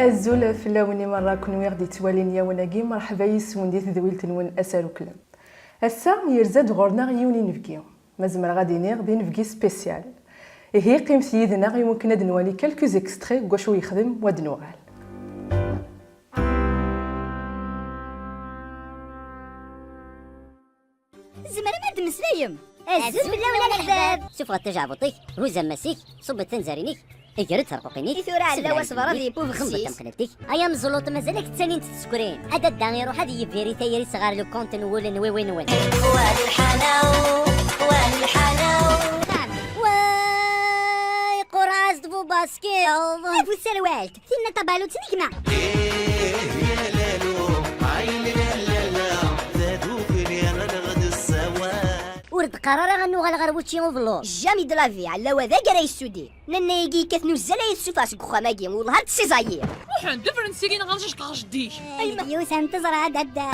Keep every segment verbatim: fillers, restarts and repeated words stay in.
Azul fell-awen i merra, kunwi i ɣ-d-yettwalin yawen-agi, merḥba yis-wen di tedwilt-nwen Asaruklem. Ass-a, yerza-d ɣur-neɣ yiwen inebgi. Ma zemreɣ ad iniɣ d inebgi spécial. Ihi, qqimet yid-neɣ i wakken ad nwali quelques extraits n wacu yexdem, wa d nuɣal. Tzemrem ad d-temmeslayem. Azul fell-awen a leḥbab. Sufɣet tajeɛbuṭ-ik, huzz ammas-ik, ṣubb-d tanzarin-ik, ger-d tarquqin-ik, i tura ɛella waṣber ad yeww ubexsis. Xemmeḍ tamqlelt-ik. Ay ameẓluṭ, mazal-ak ttanint tsekrin. A dadda iruḥ ad yibbir i tayri-s ɣer le compte n wul n wiwi-nwen. Wa lḥala, wa lḥala. Way, qurɛa-s d bu basket. A bu tserwalt. Tinna tabalut d gma. Ur d-qqar ara ad nuɣal ɣer wučči ubelluḍ. Jamais de la vie, ɛella wa d agar ay yessudi. Nanna-agi yekkat nuzzal ay tessufeɣ seg uxxam-agi, wellah ad tt-iẓayir. Ruḥen-d, ffren syin ɣer jejṭ ɣer jeddik. Ay, d yiwet n teẓra dadda.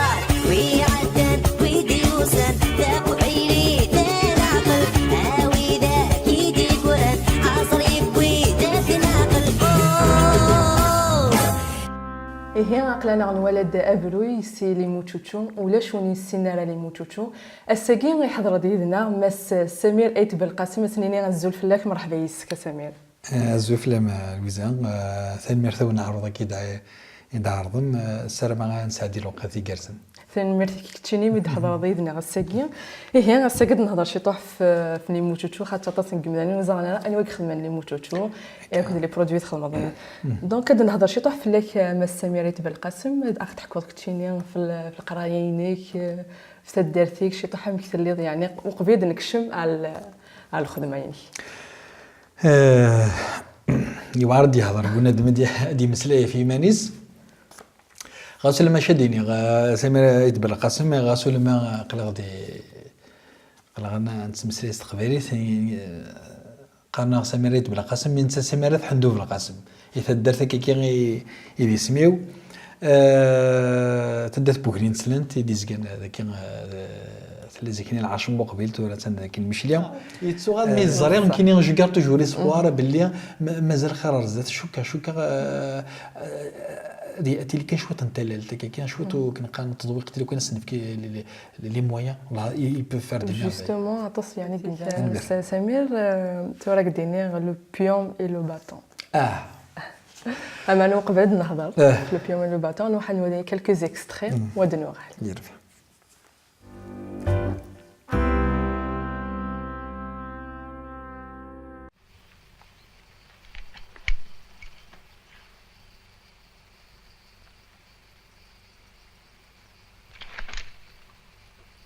Wi iɛeddan, wi d-yusan, taqbaylit d leɛqel, a widak i d-yeggran, aẓrib wi d akken aql. Oh! Ihi, aql-aneɣ nwala-d abruy si Limucucu, ulac win yessinen ara Limucucu. Ass-agi, iḥeḍer-d yid-neɣ Mass Samir Ayt Belqasem, ad s-nini azul fell-ak, merḥba yis-k, a Samir. Eh, azul fell-am, a Lwiza. Eh, tanemmirt-awen ɣer uḍak i d-, i d-ɛerḍem. Eh, ssarameɣ ad nesɛeddi lewqat igerrzen. Tanemmirt i keččini mi d-tḥeḍreḍ yid-neɣ ass-agi. Ihi, ass-agi ad nehḍer ciṭuḥ f, f Limucucu, xaṭer aṭas n yimdanen ur ẓran ara anwa i ixedmen Limucucu, akked les produits txedmeḍ. Donc, ad nehḍer ciṭuḥ fell-ak, a Mass Samir Ayt Belqasem, ad aɣ-d-teḥkuḍ keččini f l-, f leqraya-inek, eh, f taddart-ik, ciṭuḥ amek telliḍ, yeɛni, uqbel ad nekcem ar l-, ar lxedma-inek. Eh, yewɛer ad yehḍer bunadem ad y-, ad yemmeslay ɣef yiman-is. Ɣas ulamma acu ad d-iniɣ, eh, Samir Ayt Belqasem, ɣas ulamma aql-aɣ di, aql-aɣ n-, nettmeslay s teqbaylit, eh, qqaren-aɣ Samir Ayt Belqasem, mi netta Samir Ayt Ḥendu Belqasem. I taddart akka i, i d isem-iw. Eh, taddart n Bugni n Tsellant i d-izgan daki, eh, tella zik-nni lɛerc n Buqbil, tura attan daki Lmecli. Yettuɣal mi ẓriɣ nekkini, je garde toujours espoir belli ma-, mazal xir ar zdat, cukkeɣ, cukkeɣ, eh, eh, di-, tili kan cwiṭ n tallalt, akka kan cwiṭ, ur k-neqqar n tedwiqt, tili kan ad s-nefk les, les, les moyens, là, ils, ils peuvent faire des merveilles. Justement, aṭas, yeɛni, i yellan. Tanemmirt. Sa-, Samir, eh, tura ad k-d-iniɣ le pion et le bâton. Ah. Aman uqbel ad nehḍer, eh, f le pion et le bâton, nruḥ ad nwali quelques extraits, wa d nuɣal. Yerbeḥ.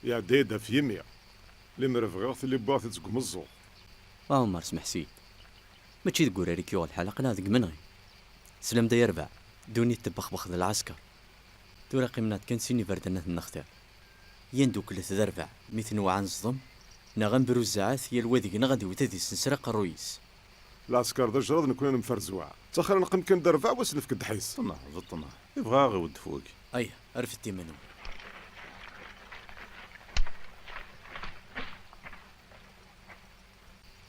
Iɛedda-yi-d ɣef yimi. Limer bɣiɣ-t, liwwiɣ-t-id seg umeẓẓuɣ. A Ɛumer, smeḥs-iyi-d. Mačči deg urar i k-yuɣ lḥal, aql-aɣ deg imenɣi. Teslam-d ay arbaɛ, ddunit tebbexbex d lɛesker. Tura qqimen-aɣ-d kan sin iberdan ad ten-nextir. Yan ddukklet d arbaɛ, mi tenweɛ ad neẓdem, neɣ amber uzzaɛat, yal wa deg-neɣ ad iwet ad isensra aqerruy-is. Lɛesker d ajraḍ, nekkni ad nemfer zzwaɛ. Ttaxir neqqim kan d arbaɛ, wass nefk ddḥis. Ṭṭneɛ, beṭṭneɛ. Ibɣa ad ɣ-iweddef wagi. Aya, rfed iman-nwen.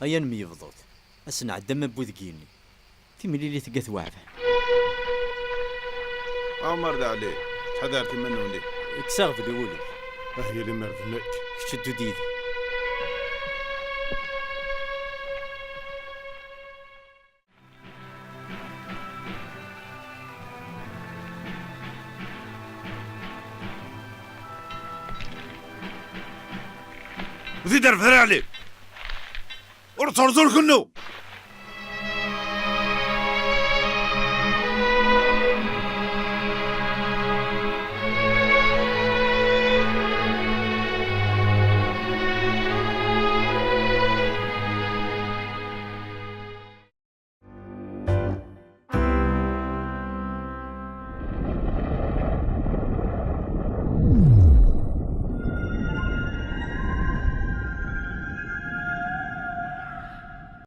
Aya n myebḍut, ad s-nɛeddi am abbu deg yigenni. Timlilit deg at Waɛban. Ɛumer d Ɛli, ttḥadaret iman-nwen. Kkes aɣbel i wul-ik. Ah, yili mer d nekk. Kečč ddu-d yid-i. Di derb ara Ɛli. Ur ttruẓu kennu.